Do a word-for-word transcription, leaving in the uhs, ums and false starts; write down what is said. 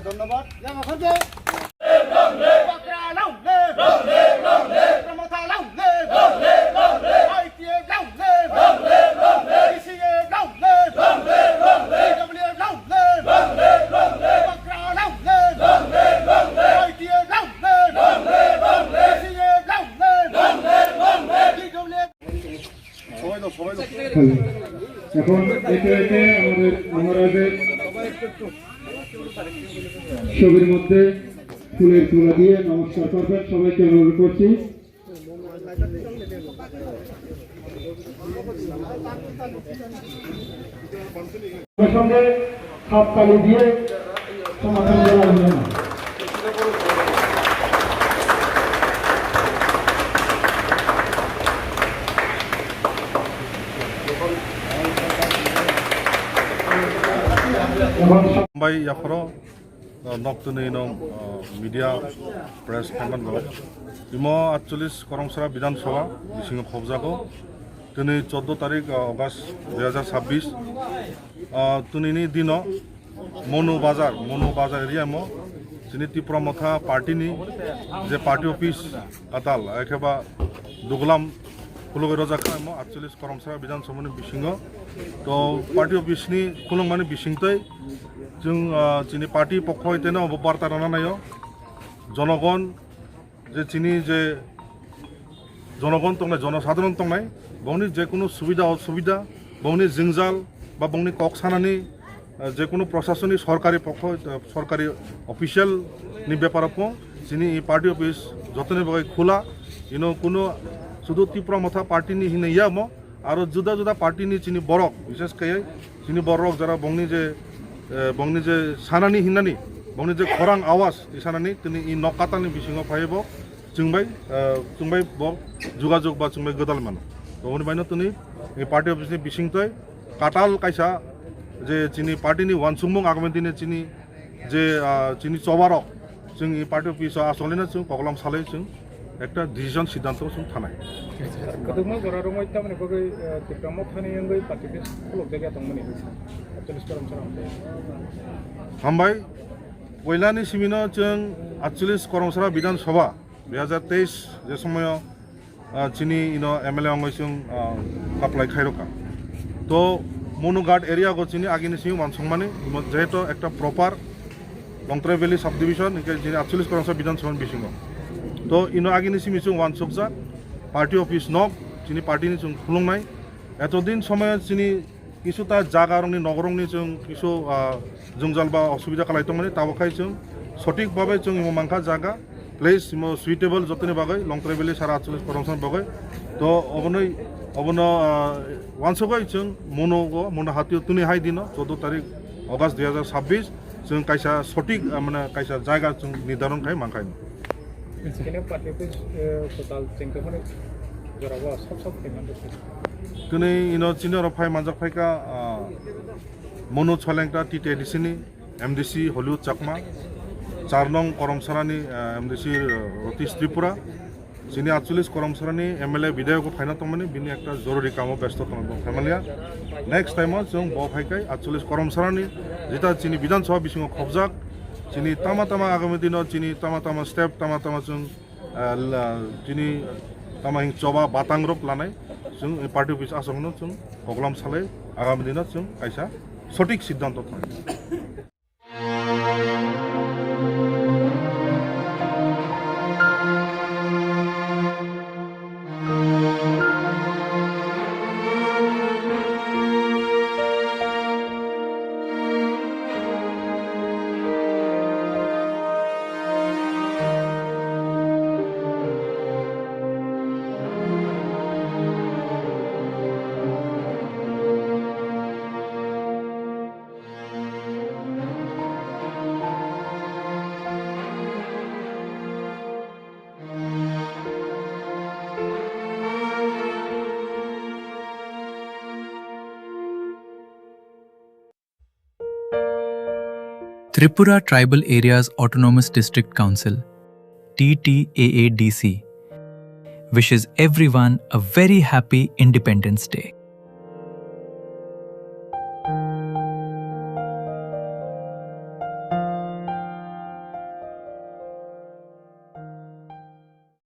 ধন্যবাদ। Bagra long live! Long live, long live! Pramatha long live! Long live, long live! IPF long live! Long live, long live! BCF long live! Long live, long live! BWF long live! Long live, long live! Bagra long live! Long live, long live! IPF long live! Long live, long live! BCF long live! Long live, long live! BWF hello. এখন একে একে আমাদের মহারাজের ছবির মধ্যে ফুলের তোড়া দিয়ে নমস্কার করবেন, সবাইকে অনুরোধ করছি। সঙ্গে হাততালি দিয়ে সমাধান করা হলো না। Bai yaphoro, uh, nok twnwi no, uh, media press khaimani bagwi. Imo atchollish Koromsara Bidhan Sabha bisingo khobjago. Tini choddo tarik, uh, August dui hazar chabbish. Uh, twnini dino Monu Bazar, Monu Bazar area mo chini Tipra Motha party ni je party office katal, ekheba dugulam khulugwi rojak kha mo atchollish Koromsara Bidhan Sabha ni bisingo. To party office ni khulungmani bisingtwi chwng, ah, chini party pokho teno obo barta rwna naio. Jonogon je chini je jonogon tongnai, jonosadharon tongnai, bongni je kunu subida osubida, bongni jwngjal ba bongni kok sanani, ah, je kunu prosasoni sorkari pokho, ah, sorkari official ni beparo pho chini party office jotoni bagwi khula, ino kunu sudu Tipra Motha party ni hinwi ya mo, aro juda juda party ni chini borok, bishes kaiye chini borok jara bongni je, eh, bongni je sanani hinani, bongni je khorang awas isanani tini i nok katal ni bisingo phaibo chwngbai, eh, chwngbai bo jugajog ba chwngbai gwdal mano. To oni baino tini i party office ni bisingtwi katal kaisa je chini party ni wansukmung agami dine chini je, ah, chini chobarok, chwng i party office o asolino chwng koklam salai chwng ekta decision siddhanto chwng thanai. Kwdwkma jora romwi tamoni bagwi, ah, Tipra Mothani wngwi party office khulukjakya tongmani atchollish Koromsara. Hambai, poilani simino chwng atchollish Koromsara Bidhan Sabha dui hazar teis je somoyo ah, chini ino M L A wngwi chwng, ah, apply khairokha. To Monu Ghat area go chini agini simi wansukmani, imo jehetu ekta proper Longtrai Valley subdivision, hingke chini atchollish Koromsara Bidhan Sabha ni bisingo. To ino agini simi chwng wansukjak, party office nok, chini party ni chwng khulungnai. Etodin somoyo chini kisu ta jaga rokni, nogo rokni chwng kisu, ah, jwngjal ba osubida kalai tongmani, tabo khai chwng sothik babe chwng imo mankha jaga, place imo suitable jotoni bagwi, Longtrai Valley sara atchollish Koromsara bagwi. To obonoi, obono, ah, wansugwi chwng Monu go, Monu hatio tuni hai dino, choddo tarik August dui hazar chabbish, chwng kaisa sothik, ah, mane kaisa jaga chwng nirdaron khai mankha. Kene party office, eh, total chengkhe mane jorao sob sob khe manjak khe. Tini ino chini oro phai manjak phaikha, ah, Monu Cholengta T T A D C ni M D C Hollywood Chakma, char nong Koromsarani, ah, M D C Ratish Tripura, chini atchollish Koromsarani M L A bidayok phaina tongmani bini ekta jorori kamo besto tong tong phaimaliya. Next time o chwng bo phaikai atchollish Koromsarani jeta chini Bidhan Sabha bisingo khobjak, chini tama tama agami dino chini tama tama step tama tama chwng ah, la-, chini tama hing choba batang rok lanai, chwng party office aswkno chwng koklam salai, agami dino chwng kaisa sothik siddhanto thang. Tripura Tribal Areas Autonomous District Council, T T A A D C, wishes everyone a very happy Independence Day.